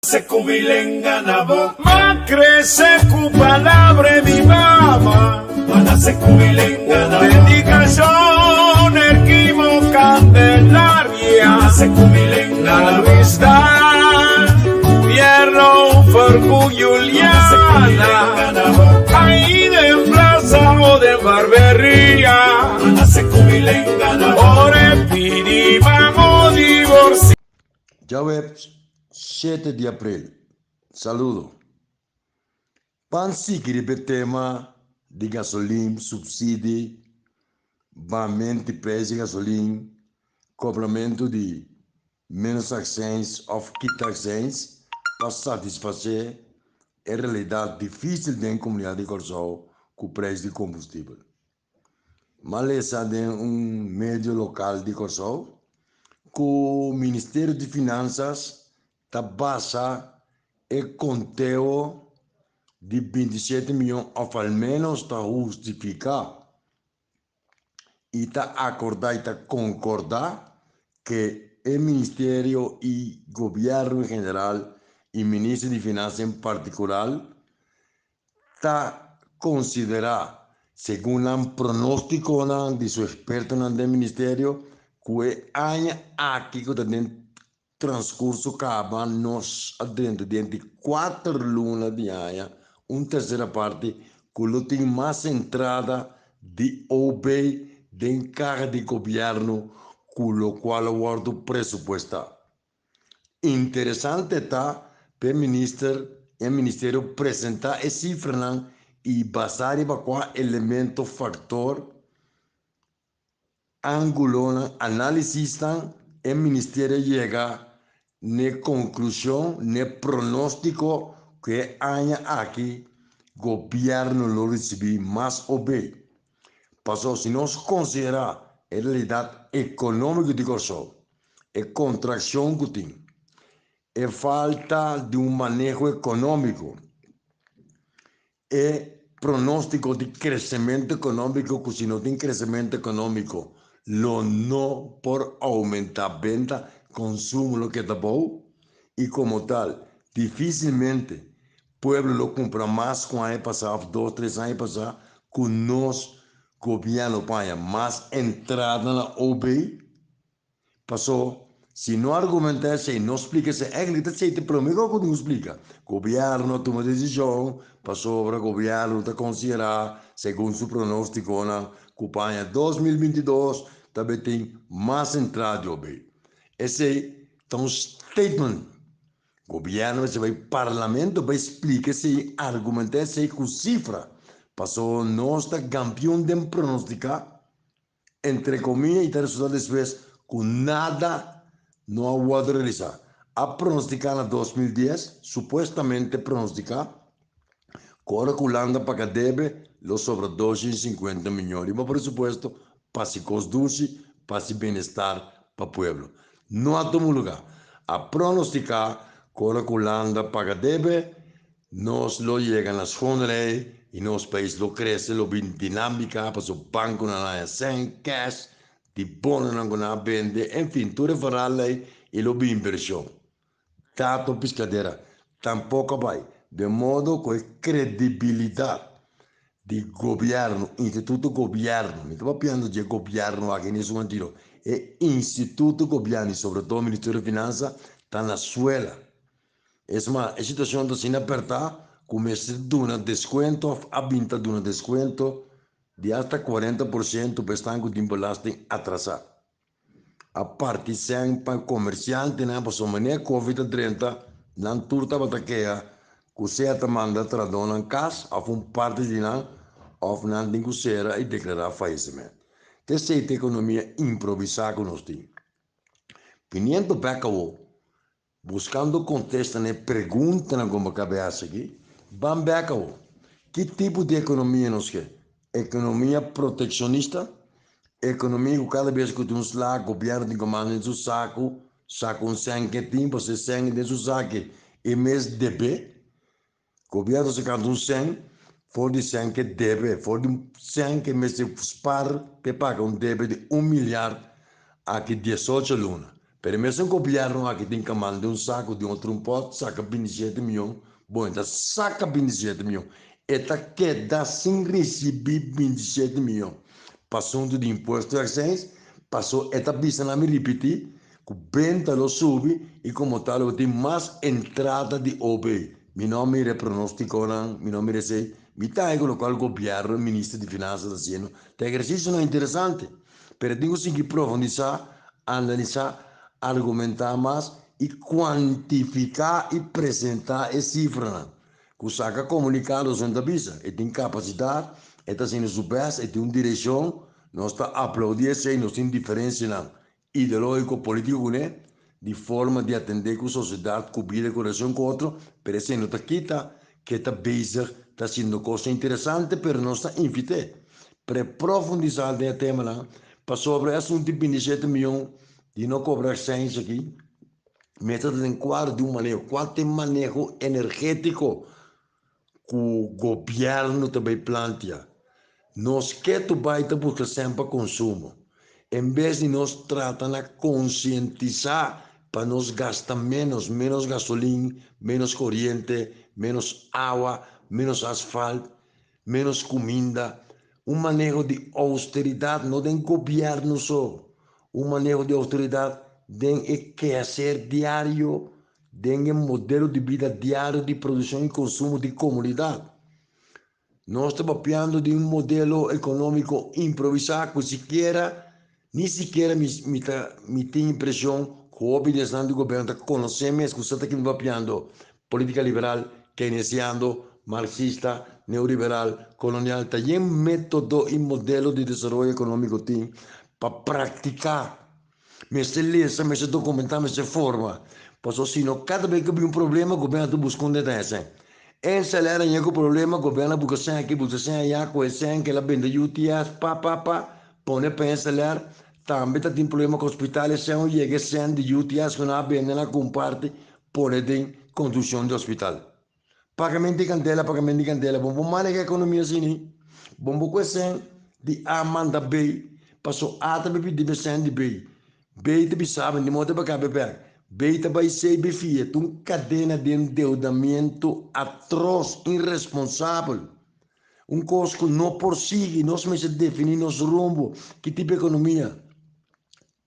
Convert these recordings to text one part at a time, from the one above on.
Se ku mi lenga na bo. M'a krese ku palabra e mi mama. M'a nase ku mi lenga na bo. Dedikashon Erquimo Candelaria. M'a nase ku mi lenga na bo. Luis Dan Fierro Fergu Juliana. Ahí den plaza o den barberia. M'a nase ku mi lenga na bo. Ora e pidi mamo divorcia. Djaweps shete di april. Saludo. Pan sigui riba e tema di gasolin, subsidi, bament di prijs di gasolin, kobramentu di menos accijns of kita accijns pa satisfasé e realidat difísil den komunidat di Kòrsou ku prijs di kombustibel. M'a lesa den un medio lokal di Kòrsou ku Ministerio di Finansas ta basa e konteo di 27 mion òf al ménos ta hustifiká i ta akordá i ta konkordá ke e ministerio i gobièrnu en general i Minister di Finansa en partikular ta konsiderá, segun nan pronóstikonan di su ekspertonan den ministerio, ku e aña aki ku ta den transkurso kaba nos a drenta den di kuater luna di aña, un tersera parti, ku lo tin mas entrada di OB den kaha di gobièrnu ku lokual a wòrdu presupuestá. Interesante ta p'e minister e ministerio presentá e sifranan i basá riba kua elemento, faktor, ángulonan, análisisnan e ministerio yega n'e konklushon, n'e pronóstiko ku e aña aki gobièrnu lo risibí mas obei. Pasobra si nos konsiderá e realidat ekonómiko di Kòrsou, e kontrakshon ku tin, e falta di un maneho ekonómiko, e pronóstiko di kresementu ekonómiko ku si no tin kresementu ekonómiko lo no por oumentá benta, konsumo lo keda bou i komo tal difísilmente pueblo lo kumpra mas ku aña pasá òf dos tres aña pasá ku nos gobièrnu paña mas entrada na OB. Paso, si no argumenta esei, no splika esei, eigenlijk ta esei ta e prome kos ku tin ku splika. Gobièrnu a tuma desishon pasobra gobièrnu ta konsiderá, segun su pronóstikonan, ku pa aña 2022 ta bai tin mas entrada di OB. Esei ta un statement. Gobièrnu mester bai parlamento bai splika esei, argumenta esei ku sifra. Paso nos ta kampion den pronostiká. Entre comilla y ta resulta despues cu nada no a wordo realisa. A pronostica na 2010, supuestamente pronostica, cu ora cu Hulanda paga debe lo sobra 250 miyon riba presupuesto pa si cos dushi, pa si bienestar pa pueblo. No a tuma lugar. A pronostica cu ora cu Hulanda paga debe, Nos lo yega na schoonrij y nos pais lo crece, lo bin dinamica paso banconan a haya cen, cash, di bononan cu nan a bende, en fin, tur e verhaal ey y lo bin inversion. Tato Piscadera tampoco a bay, de modo cu e credibilidad di gobierno, instituto gobierno, mi ta papiando dje gobierno aki en esun sentido, e instituto gobierno y sobre todo Ministerio di Finanza ta na suela. Es mas, e situacion ta asina apertá cu mester duna descuento of a bin ta duna descuento di hasta 40% pa esnan cu tin belasting atrasá. A parti sèn pa comerciantenan pasobra manera covid a drenta nan tur tabata keha cu sea ta manda trahadónan cas of un parti di nan of nan tin cu cera y declará fallecimento. Ta esey ta economia improvisá cu nos tin. Piniendo bek awo Buskando kontesta na e preguntanan ku bo kabe hasi aki, ban bek awor. Ki tipo di ekonomia nos ke? Ekonomia protekshonista? Ekonomia ku kada bes ku tin un sla, gobièrnu tin ku manda den su saku, saka un sèn ke tin, pasobra e sèn den su saki e mes debe. Gobièrnu ta sakando un sèn for di sèn ke debe, for di un sèn ke mester spar pa e paga un debe di un milyard aki 18 luna. Pero mesun gobièrnu aki tin ka manda un saku di otro un pòt saka 27 mion, bon e ta saka 27 mion, e ta keda sin risibí 27 mion pa asuntu di impuesto i akseins, paso e ta bisa na mi ripití ku benta lo subi i komo tal lo tin mas entrada di OB. Mi no a mira e pronóstikonan, mi no a mira esei, mi ta haña ku lokual gobièrnu i minister di finansa ta hasiendo ta ehersisionan interesante, pero tin ku sigui profundisá, analisá, argumentá mas i kuantifiká i presentá e sifranan. Ku saka komunikado su ta bisa, e tin kapasidat, e ta hasiendo su bèst, e tin un direkshon, nos ta aplaudí esei, nos tin diferensianan ideológiko, polítiko kuné, di forma di atendé ku sosiedat, ku bida, ku relashon ku otro, pero esei no ta kita ku e ta bezig, ta hasiendo kosnan interesante, pero nos ta invit'é pa e profundisá den e temanan, pasobra e asuntu di 27 mion di no kobra aksèns aki, mester ta den kuadro di un maneho. Kua ta e maneho energétiko ku gobièrnu ta bai plantia? Nos ketu bai ta buska sèn pa konsumo, en bes di nos trata na konsientisá pa nos gasta ménos, ménos gasolin, ménos koriente, ménos awa, ménos asfalt, ménos kuminda. Un maneho di ousteridat no den gobièrnu so, un maneho di ousteridat den e kehaser diario, den e modelo di bida diario di produkshon i konsumo di komunidat. Nos ta papiando di un modelo ekonómiko improvisá ku sikiera, ni sikiera mi mi ta mi tin impreshon ku hopi di esnan di gobièrnu ta konosé mes ku sa ta kiba papiando, polítika liberal, keynesiando, marxista, neoliberal, kolonial, ta yen método i modelo di desaroyo ekonómiko tin pa praktiká. Mester lesa, mester dokumentá, mester forma. Pasobra si no kada bes ku bin un problema gobièrnu ta buska un detaye sèn. En salera ña ku problema gobièrnu a buska sèn aki, buska sèn ayá, kohe sèn ke el a bende UTS, pa pa pa, pone pa en saler. Tambe ta tin problema ku hospital e sèn un yega e sèn di UTS ku nan a bende nan a komparti pone den konstrukshon di hospital. Pagamento di kandela, pagamento di kandela. Bon bo maneha ekonomia asini. Bon bo ku e sèn di A manda B, paso A ta bai pidi e sèn di B. B ta bisa bo, di moda pa kabe bèk. B ta bai C, B fia. Ta un kadena di endeudamiento atroz, iresponsabel. Un kos ku no por sigui. Nos mester definí nos rumbo, ki tipo ekonomia.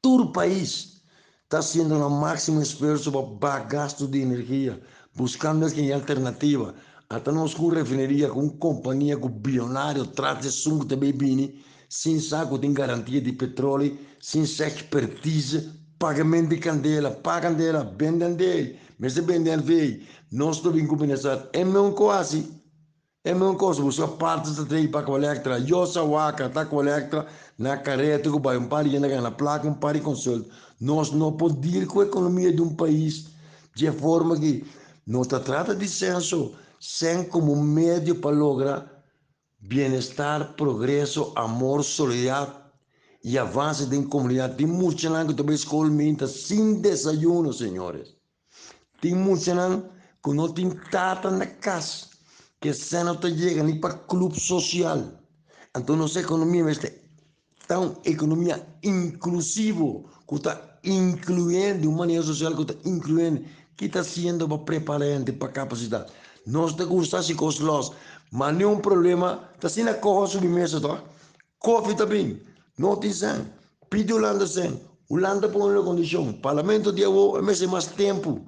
Tur pais ta hasiendo nan máksimo esfuerso pa baha gastu di energia, buskando esaki alternativa. Ata nos ku un refineria, ku un kompania ku bionario tras di esun ku ta bay bini, sin sa ku tin garantia di petroli, sin sa ekspertise, pagamento di kandela, paga kandela, bende andei, mester bende NV, nos ta bin ku bienestar. E meun ku hasi. E meun kos buska partes ta trei pa Aqualectra. Yo sa waka ta Aqualectra na kareta ku bai un par di hende gana plaka un par di consult. Nos no por deal ku ekonomia di un pais dje forma aki. No ta trata di senso, sen komo medio pa logra bienestar, progreso, amor, solidat i avanse den komunidat. Tin muchanan ku ta bai skol minta sin desayuno, señores. Tin muchanan ku no tin tata na kas, ku esei no ta yega ni pa klup sosial. Anto nos ekonomia mester ta un ekonomia inklusivo ku ta inkluyendo, un manera sosial ku ta inkluyendo. Ki ta hasiendo pa prepara hende pa kapasidat? Nos ta gusta hasi kos lòs, ma niun problema ta asina koho subi mesa tòg. Kofi ta bin, no tin sèn. Pidi Hulanda sèn, Hulanda pone lo kondishon. Parlamento di awo e mester mas tempu.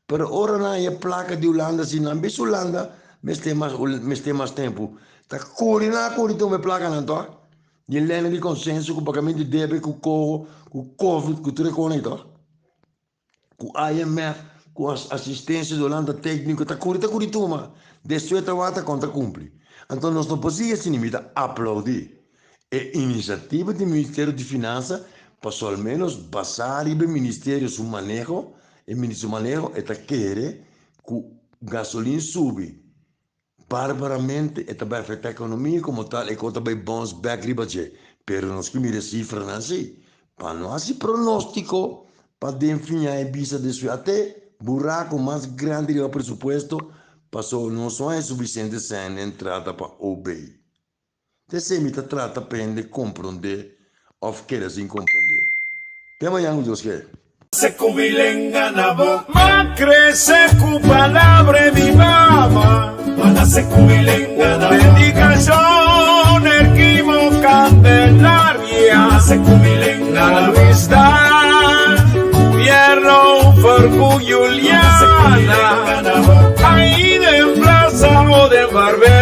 Pero ora nan haña plaka di Hulanda si nan bisa Hulanda mester mas mester mas tempu. Ta kuri nan a kuri tuma e plakanan tòg. Di lèna di konsenso ku pagamento di debe ku koho ku covid ku tur e kos ei tòg. Ku IMF ku asistensia di Hulanda tékniko ta kuri ta kuri tuma. Despues ta wak ta kon ta kumpli. Anto nos no por sigui asina mi ta aplaudí e inisiativa di Ministerio di Finansa paso al menos basá riba e ministerio su maneho, e minister su maneho e ta kere ku gasolin subi Barbaramente e ta bai afecta economia como tal e co ta bai bounce back riba dje, pero nos ke mira e cifranan si, pa no haci pronostico pa den fin aña bisa despues ate buraco mas grandi riba presupuesto paso nos no hay suficiente sèn entrada pa OB. T'esei mi ta trata pa hende compronde of keda sin compronde. Te mañan cu Dios ke. Se ku mi lenga na bo. M'a krese ku palabra di mi mama. M'a nase ku mi lenga na bo. Dedikashon Erquimo Candelaria. M'a nase ku mi lenga na bo. Luis Daal, Fierro Fercu Juliana. Ahí den Plaza o den Barbero.